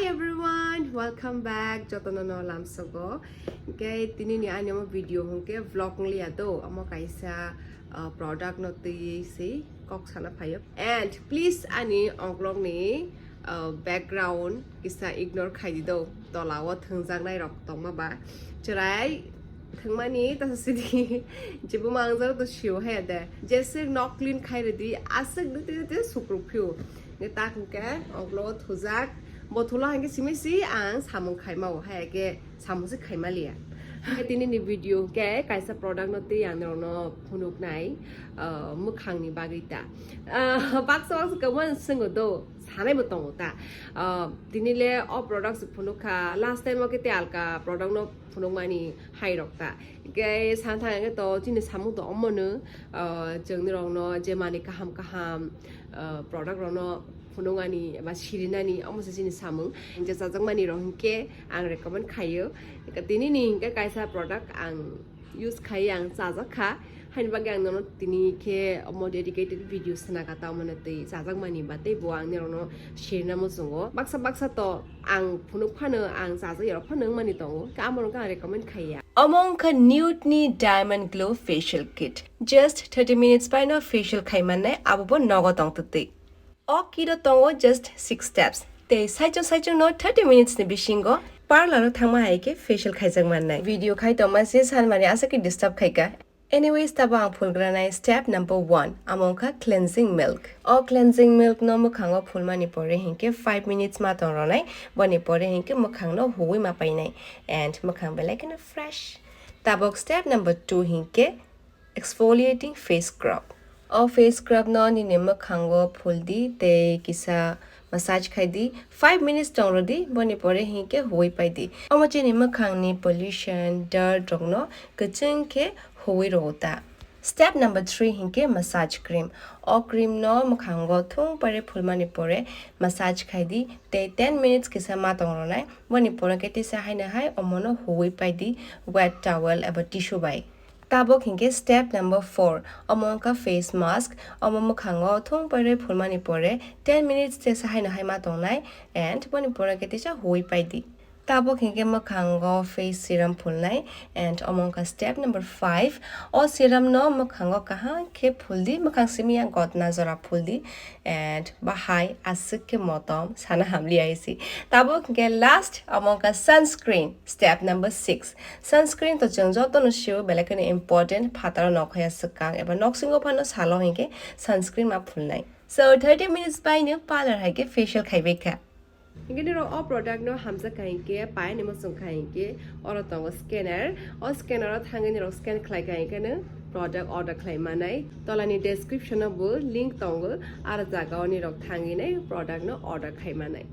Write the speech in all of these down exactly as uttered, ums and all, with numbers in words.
Hey everyone, welcome back. Jotono no lamsogo. Hwnkhe tini ni ani omo video hwnkhe vlog wngya do. Omo kaisa, uh, product no twi se kok sana phaio. And please ani oklok ni, uh, background kisa ignore khai di do. Tola o thwngjak nai rok tongma ba. Chwrai thwngmani ta sidi jebo mangjak to sio hai de. Jese nok clean khai redi aswk de te te sukruk phio. Ne tak hwnkhe oklok o thujak. Bo thulo hwnkhe simi si ang samung khaima o hai ke samung se khaima liya. Tini ni video ke kaisa product no tei ang norok no phunuk nai, uh, mwkhang ni bagwi ta. Uh, baksa baksa kwbang swngo do, sanai bo tongo ta. Uh, tini le o product se phunuk kha, last time o ke te alka product no phunuk mani hai rok ta. Ke san thang ke to chini samung to omo no, uh, chwng ni rok no je mani kaham kaham, uh, product rok no phunuknani eba sirinani omo se chini samung. Je chajakmani rok hinkhe ang recommend khaio. Tini ni hinkhe kaisa product ang use khai ang chajak kha. Haini bagwi ang nono tini khe omo dedicated video swnaka ta omo twi chajakmani ba tei bo ang norokno sirina muchungo. Baksa baksa to ang phunuk phano ang chajak yarok phano wngmani tongo. Khe amo rok ang recommend khaiya. Omo wngkha Nude ni Diamond Glow Facial Kit. Just thirty minutes bai no facial khai mannai, abo bo nogo tong twtwi. O kit o tongo just six steps. Tei saichung saichung no thirty minutes ni bisingo parlor o thangma hai khe facial khaijak mannai. Video khai tongma se sanmani asa khe disturb khaika. Anyways, tabo ang phulgranai step number one, amo wngkha cleansing milk. O cleansing milk no mwkhango phulmani pore hinkhe five minutes ma tong ronai, boni pore hinkhe mwkhang no huwi ma painai and mwkhang belai kheno fresh. Tabok step number two hinkhe exfoliating face scrub. O face scrub no nini mwkhango phuldi tei kisa massage khaidi. Five minutes tong rodi, boni pore hinkhe huwi paidi. Omo chini mwkhangni pollution, dirt rokno kwchwng khe huwi rwo ta. Step number three hinkhe massage cream. O cream no mwkhango thung pare phulmani pore massage khaidi tei ten minutes kisa ma tong ronai. Boni pore khe tisa haino hai omono huwi paidi wet towel eba tissue bai. Tabok hinkhe step number four, omo wngkha face mask. Omo mwkhango thung pore phulmani pore ten minutes tesa haino hai ma tongnai and boni pore khe tisa huwi paidi. Tabok hinkhe mwkhango face serum phulnai and omo wngkha step number five. O serum no mwkhango kaham khe phuldi, mwkhang simi ya gotna jora phuldi and bahai aswk khe motom sana hamli aisi. Tabok hinkhe last omo wngkha sunscreen, step number six. Sunscreen to chwng joto no sio belai kheno important, phataro nokhoya swkang eba noksingo phano salo hinkhe sunscreen ma phulnai. So thirty minutes bai no parlor hai khe facial khaibai kha. Hinkhe nirok o product no hamjak kha hinkhe pai ni muchung kha hinkhe oro tongo scanner. O scanner o thangwi nirok scan khlai kha hinkhe no product order khlai manai. Tolani description o bo link tongo, aro jaga o nirok thangwi nai product no order khai manai.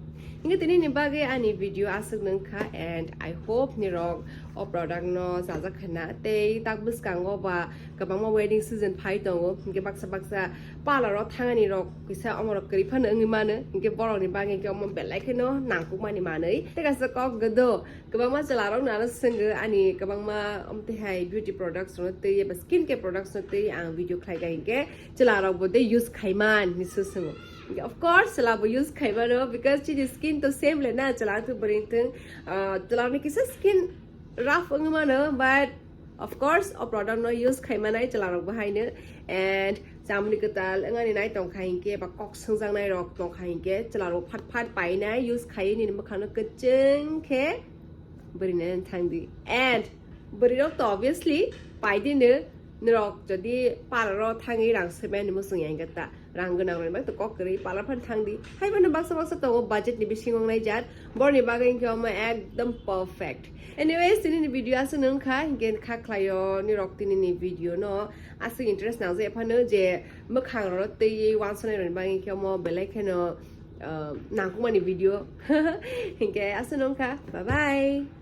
Hinkhe tini ni bagwi ani video aswk nung kha and I hope nirok o product no chajak khana tei tak bwskango ba kwbangma wedding season phai tongo, hinkhe baksa baksa parlor o thangani rok kisa omorok kwrwi phano wngwi mano, hinkhe borokni bagwi hinkhe omo belai kheno nangkukmani manwi. Tei kaisa kok godo, kwbangma chwlarokno ano swngo ani kwbangma omtwi hai beauty products rokno twi eba skin care products no twi ang video khlaikha hinkhe chwlarokbo tei use khaiman hinwi se swngo. Of course chwlabo use khaimano, because chini skin to same le na, chwla wngthung bwrwi wngthung, ah, chwlarokni kisa skin rough wngwi mano, but of course o product no use khaimanai chwlarok bo haino. And chamni kwtal wngani nai tongkha hinkhe ba kok swngjaknai rok tongkha hinkhe chwlarok phat phat painai use khaiwi nini mwkhangno kwchwng khe bwrwinai thangdi. And bwrwirok to obviously paidino, norok jodi parlor o thangwi rang swimani muchung ya hinkhe ta. Rang gwnang rok bai to kok kwrwi parlor phan thang di. Hai phano baksa baksa tongo budget ni bisingo wngnai jat. Borni bagwi hinkhe omo ekdom perfect. Anyways, tini ni video aswk nung kha, hinkhe kha khlaio nirok tini ni video no aswk interest nangjak phano je mwkhang rok twi wansonai rok bagwi hinkhe omo belai kheno, uh, nangkukmani video. Hinkhe aswk nung kha. Bye bye.